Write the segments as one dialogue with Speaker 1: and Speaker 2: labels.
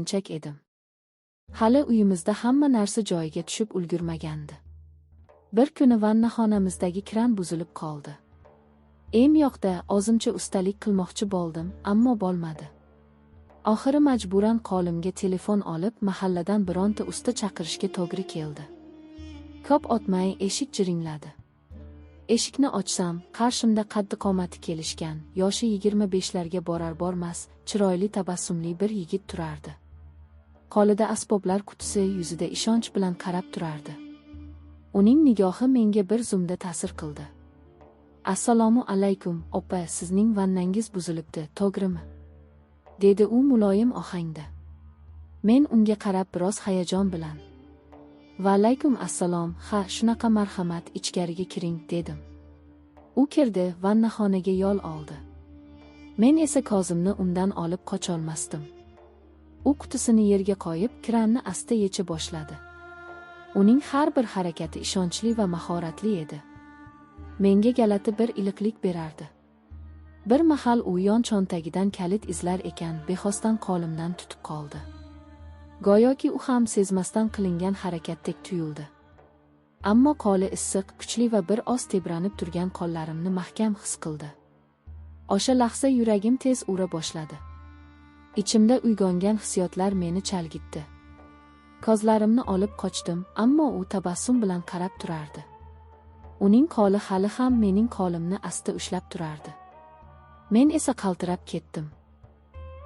Speaker 1: kelinchak edim. Hali uyimizda hamma narsa joyiga tushib ulgurmagandi. Bir kuni vannaxonamizdagi kran buzilib qoldi. Yoqda o'zimcha ustalik qilmoqchi bo'ldim, ammo bo'lmadi. Oxiri majburan qo'limga telefon olib, mahalladan bironta usta chaqirishga to'g'ri keldi. Ko'p o'tmay eshik jiringladi. Eshikni ochsam, qarshimda qaddi-qomati kelishgan, yoshi 25larga borar-bormas, chiroyli tabassumli bir yigit turardi. Qo'lida asboblar qutisi, yuzida ishonch bilan qarab turardi. Uning nigohi menga bir zumda ta'sir qildi. "Assalomu alaykum, opa, sizning vannangiz buzilibdi, to'g'rimi?" dedi u muloyim ohangda. Men unga qarab biroz hayajon bilan: "Va alaykum assalom, ha, shunaqa, marhamat, ichkariga kiring", dedim. U kirdi, vannaxonaga yo'l oldi. Men esa ko'zimni undan olib qocholmasdim. U qutisini yerga qo'yib, kranni asta yecha boshladi. Uning har bir harakati ishonchli va mahoratli edi. Menga g'alati bir iliqlik berardi. Bir mahal u yon cho'ntagidan kalit izlar ekan, bexosdan qo'limdan tutib qoldi. Go'yoki u ham sezmasdan qilingan harakatdek tuyuldi. Ammo qo'li issiq, kuchli va bir oz tebranib turgan qo'llarimni mahkam his qildi. O'sha lahza yuragim tez ura boshladi. Ichimda uyg'ongan hissiyotlar meni chalgitdi. Ko'zlarimni olib qochdim, ammo u tabassum bilan qarab turardi. Uning qo'li hali ham mening qo'limni asta ushlab turardi. Men esa qaltirab ketdim.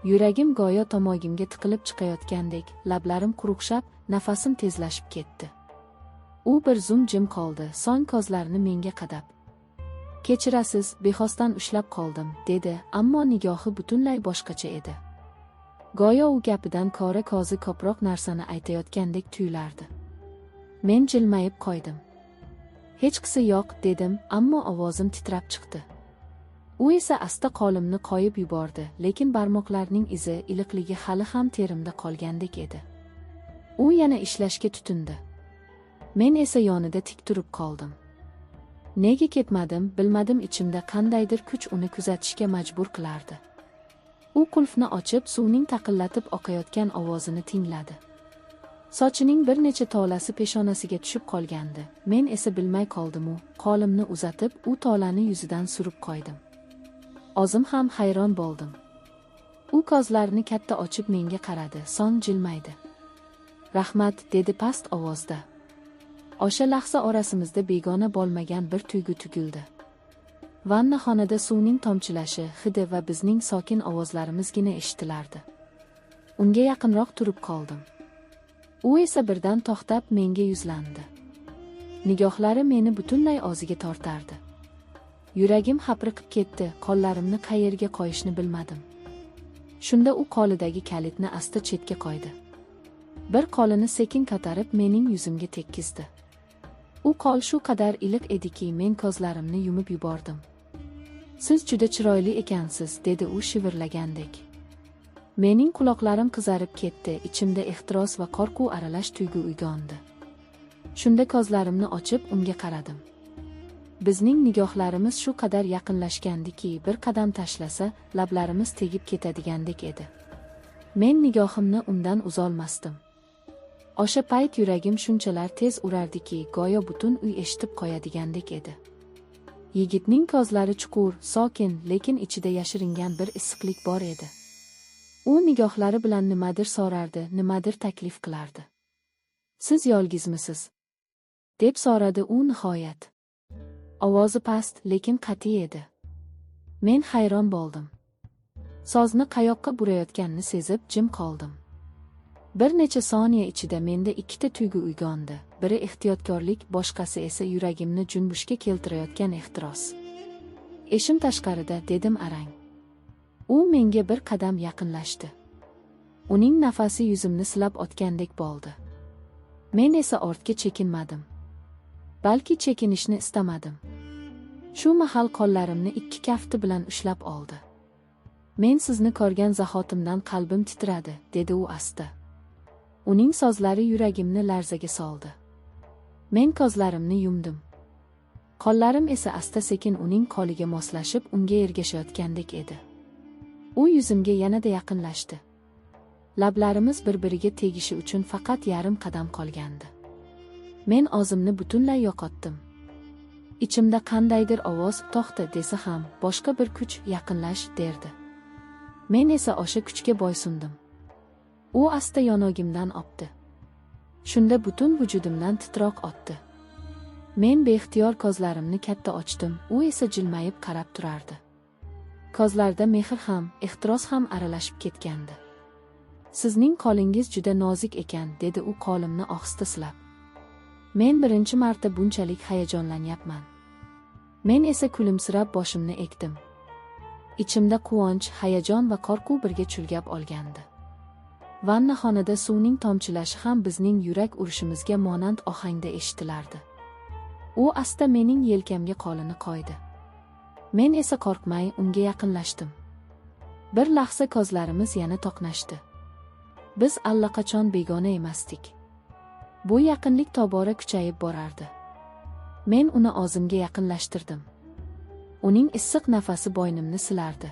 Speaker 1: Yuragim go'yo tomog'imga tiqilib chiqayotgandek, lablarim quruqshab, nafasim tezlashib ketdi. U bir zum jim qoldi, so'ng ko'zlarini menga qadab: "Kechirasiz, bexosdan ushlab qoldim", dedi, ammo nigohi butunlay boshqacha edi. Go'yo u gapidan ko'ra ko'zi ko'proq narsani aytayotgandek tuyulardi. Men jilmayib qo'ydim. "Hechqisi yo'q", dedim, ammo ovozim titrab chiqdi. U esa asta qo'limni qo'yib yubordi, lekin barmoqlarining izi, iliqligi hali ham terimda qolgandek edi. U yana ishlashga tutindi. Men esa yonida tik turib qoldim. Nega ketmadim, bilmadim, ichimda qandaydir kuch uni kuzatishga majbur qilardi. U qulfni ochib, suvning taqillatib oqayotgan ovozini tingladi. Sochining bir necha tolasi peshonasiga tushib qolgandi. Men esa bilmay qoldim-u, qo'limni uzatib, u tolani yuzidan surib qo'ydim. O'zim ham hayron bo'ldim. U ko'zlarini katta ochib menga qaradi, so'ng jilmaydi. "Rahmat", dedi past ovozda. O'sha lahza orasimizda begona bo'lmagan bir tuyg'u tugildi. Vannaxonada suvning tomchilashi, hidi va bizning sokin ovozlarimizgina eshitilardi. Unga yaqinroq turib qoldim. U esa birdan to'xtab menga yuzlandi. Nigohlari meni butunlay o'ziga tortardi. Yuragim hapriqib ketdi, qo'llarimni qayerga qo'yishni bilmadim. Shunda u qo'lidagi kalitni asta chetga qo'ydi. Bir qo'lini sekin ko'tarib mening yuzimga tekkizdi. U qo'l shu qadar iliq ediki, men ko'zlarimni yumib yubordim. "Siz juda chiroyli ekansiz", dedi u shivirlagandek. Mening quloqlarim qizarib ketdi, ichimda ehtiros va qo'rquv aralash tuyg'u uyg'ondi. Shunda ko'zlarimni ochib unga qaradim. Bizning nigohlarimiz shu qadar yaqinlashgandiki, bir qadam tashlasa, lablarimiz tegib ketadigandek edi. Men nigohimni undan uzolmasdim. O'sha payt yuragim shunchalar tez urardiki, go'yo butun uy eshitib qo'yadigandek edi. Yigitning ko'zlari chuqur, sokin, lekin ichida yashiringan bir issiqlik bor edi. U nigohlari bilan nimadir so'rardi, nimadir taklif qilardi. "Siz yolg'izmisiz?" deb so'radi u nihoyat. Ovozi past, lekin qat'iy edi. Men hayron bo'ldim. So'zni qayoqqa burayotganini sezib jim qoldim. Bir necha soniya ichida menda ikkita tuyg'u uyg'ondi. Biri ehtiyotkorlik, boshqasi esa yuragimni junbushga keltirayotgan ehtiros. "Eshim tashqarida", dedim arang. U menga bir qadam yaqinlashdi. Uning nafasi yuzimni silab o'tgandek bo'ldi. Men esa ortga chekinmadim. Balki chekinishni istamadim. Shu mahal qo'llarimni ikki kafti bilan ushlab oldi. "Men sizni ko'rgan zahotimdan qalbim titradi", dedi u asta. Uning so'zlari yuragimni larzaga soldi. Men ko'zlarimni yumdim. Qo'llarim esa asta-sekin uning qo'liga moslashib, unga ergashayotgandek edi. U yuzimga yanada yaqinlashdi. Lablarimiz bir-biriga tegishi uchun faqat yarim qadam qolgandi. Men o'zimni butunlay yo'qotdim. Ichimda qandaydir ovoz "To'xta" desa ham, boshqa bir kuch "Yaqinlash" derdi. Men esa o'sha kuchga bo'ysundim. U asta yonogimdan o'pdi. Shunda butun vujudimdan titroq otdi. Men beixtiyor ko'zlarimni katta ochdim, u esa jilmayib qarab turardi. Ko'zlarida mehr ham, ehtiros ham aralashib ketgandi. "Sizning qo'lingiz juda nozik ekan", dedi u qo'limni ohista silab. Men birinchi marta bunchalik hayajonlanyapman. Men esa kulimsirab boshimni egdim. Ichimda quvonch, hayajon va qo'rquv birga chulgab olgandi. Vannaxonada suvning tomchilashi ham bizning yurak urishimizga monand ohangda eshitilardi. U asta mening yelkamga qo'lini qo'ydi. Men esa qo'rqmay unga yaqinlashdim. Bir lahza ko'zlarimiz yana to'qnashdi. Biz allaqachon begona emasdik. Bu yaqinlik tobora kuchayib borardi. Men uni o'zimga yaqinlashtirdim. Uning issiq nafasi bo'ynimni silardi.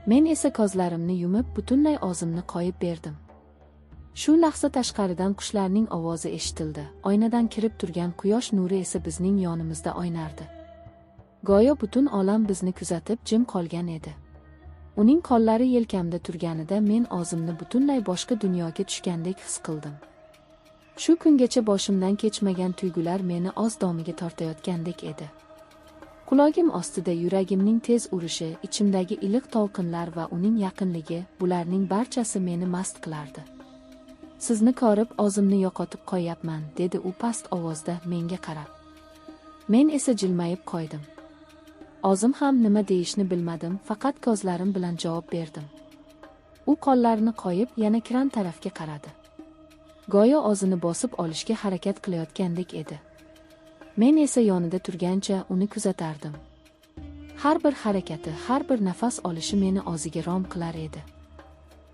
Speaker 1: Men esa ko'zlarimni yumib butunlay o'zimni qo'yib berdim. Shu lahza tashqaridan qushlarning ovozi eshitildi. Oynadan kirib turgan quyosh nuri esa bizning yonimizda oynardi. Go'yo butun olam bizni kuzatib jim qolgan edi. Uning qo'llari yelkamda turganida men o'zimni butunlay boshqa dunyoga tushgandek his qildim. Shu kungacha boshimdan kechmagan tuyg'ular meni oz domiga tortayotgandek edi. Qulog'im ostida yuragimning tez urishi, ichimdagi iliq to'lqinlar va uning yaqinligi, bularning barchasi meni mast qilardi. "Sizni ko'rib o'zimni yo'qotib qo'yapman", dedi u past ovozda menga qarab. Men esa jilmayib qo'ydim. O'zim ham nima deyishni bilmadim, faqat ko'zlarim bilan javob berdim. U qo'llarini qo'yib yana kran tarafga qaradi. Go'yo o'zini bosib olishga harakat qilayotgandek edi. Men esa yonida turgancha uni kuzatardim. Har bir harakati, har bir nafas olishi meni o'ziga rom qilar edi.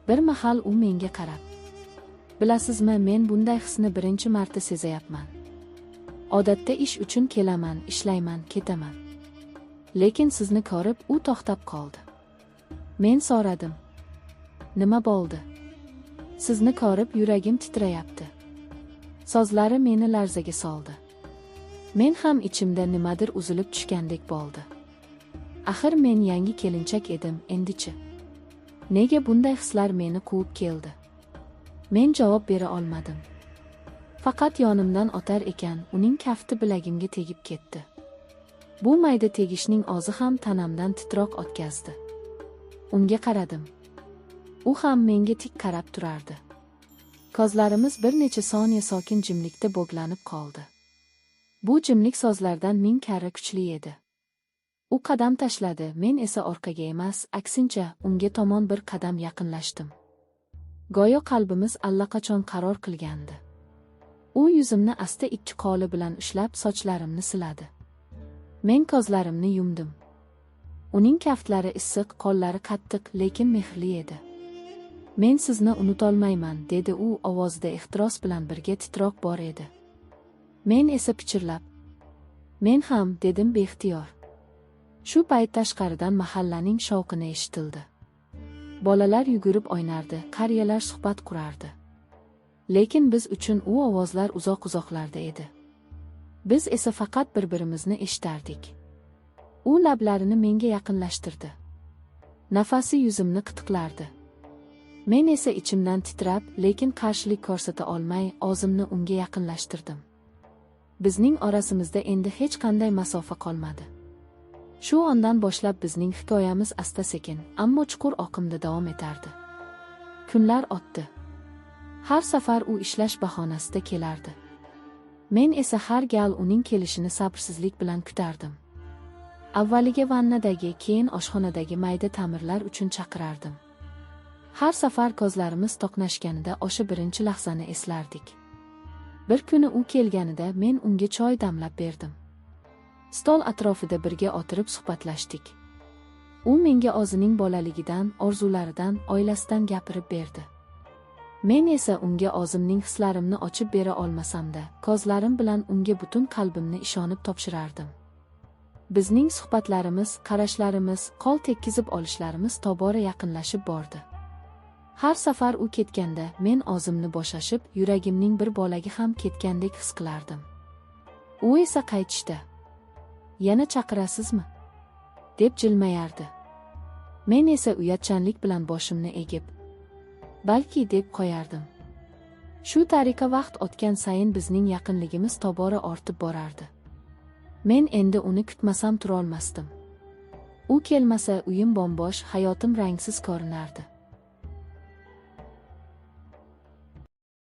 Speaker 1: Bir mahal u menga qarab: "Bilasizmi, men bunday hisni birinchi marta sezayapman. Odatda ish uchun kelaman, ishlayman, ketaman. Lekin sizni ko'rib", u to'xtab qoldi. Men so'radim: "Nima bo'ldi?" "Sizni ko'rib yuragim titrayapti." So'zlari meni larzaga soldi. Men ham ichimda nimadir uzilib tushgandek bo'ldi. Axir men yangi kelinchak edim, endichi. Nega bunday hislar meni quvib keldi? Men javob bera olmadim. Faqat yonimdan o'tar ekan, uning kafti bilagimga tegib ketdi. Bu mayda tegishning o'zi ham tanamdan titroq o'tkazdi. Unga qaradim. U ham menga tik qarab turardi. Ko'zlarimiz bir necha soniya sokin jimlikda bo'g'lanib qoldi. Bu jimlik so'zlardan ming karra kuchli edi. U qadam tashladi, men esa orqaga emas, aksincha unga tomon bir qadam yaqinlashdim. Go'yo qalbimiz allaqachon qaror qilgandi. U yuzimni asta ikki qo'li bilan ushlab sochlarimni siladi. Men ko'zlarimni yumdim. Uning kaftlari issiq, qo'llari qattiq, lekin mehrli edi. "Men sizni unutolmayman", dedi u, ovozida ehtiros bilan birga titroq bor edi. Men esa pichirlab, "Men ham", dedim beixtiyor. Shu payt tashqaridan mahallaning shovqini eshitildi. Bolalar yugurib o'ynardi, qariyalar suhbat qurardi. Lekin biz uchun u ovozlar uzoq-uzoqlarda edi. Biz esa faqat bir-birimizni eshitardik. U lablarini menga yaqinlashtirdi. Nafasi yuzimni qitiqlardi. Men esa ichimdan titrab, lekin qarshilik ko'rsata olmay, o'zimni unga yaqinlashtirdim. Bizning orasimizda endi hech qanday masofa qolmadi. Shu ondan boshlab bizning hikoyamiz asta-sekin, ammo chuqur oqimda davom etardi. Kunlar o'tdi. Har safar u ishlash bahonasida kelardi. Men esa har gal uning kelishini sabrsizlik bilan kutardim. Avvaliga vannadagi, keyin oshxonadagi mayda ta'mirlar uchun chaqirardim. Har safar ko'zlarimiz to'qnashganida o'sha birinchi lahzani eslardik. Bir kuni u kelganida men unga choy damlab berdim. Stol atrofida birga o'tirib suhbatlashdik. U menga o'zining bolaligidan, orzularidan, oilasidan gapirib berdi. Men esa unga o'zimning hislarimni ochib bera olmasam-da, ko'zlarim bilan unga butun qalbimni ishonib topshirardim. Bizning suhbatlarimiz, qarashlarimiz, qo'l tekkizib olishlarimiz tobora yaqinlashib bordi. Har safar u ketganda men o'zimni bo'shashib, yuragimning bir bo'lagi ham ketgandek his qilardim. U esa qaytishda: "Yana chaqirasizmi?" deb jilmayardi. Men esa uyatchanlik bilan boshimni egib, "Balki" deb qo'yardim. Shu tariqa vaqt o'tgan sayin bizning yaqinligimiz tobora ortib borardi. Men endi uni kutmasam turolmasdim. U kelmasa uyim bombosh, hayotim rangsiz ko'rinardi.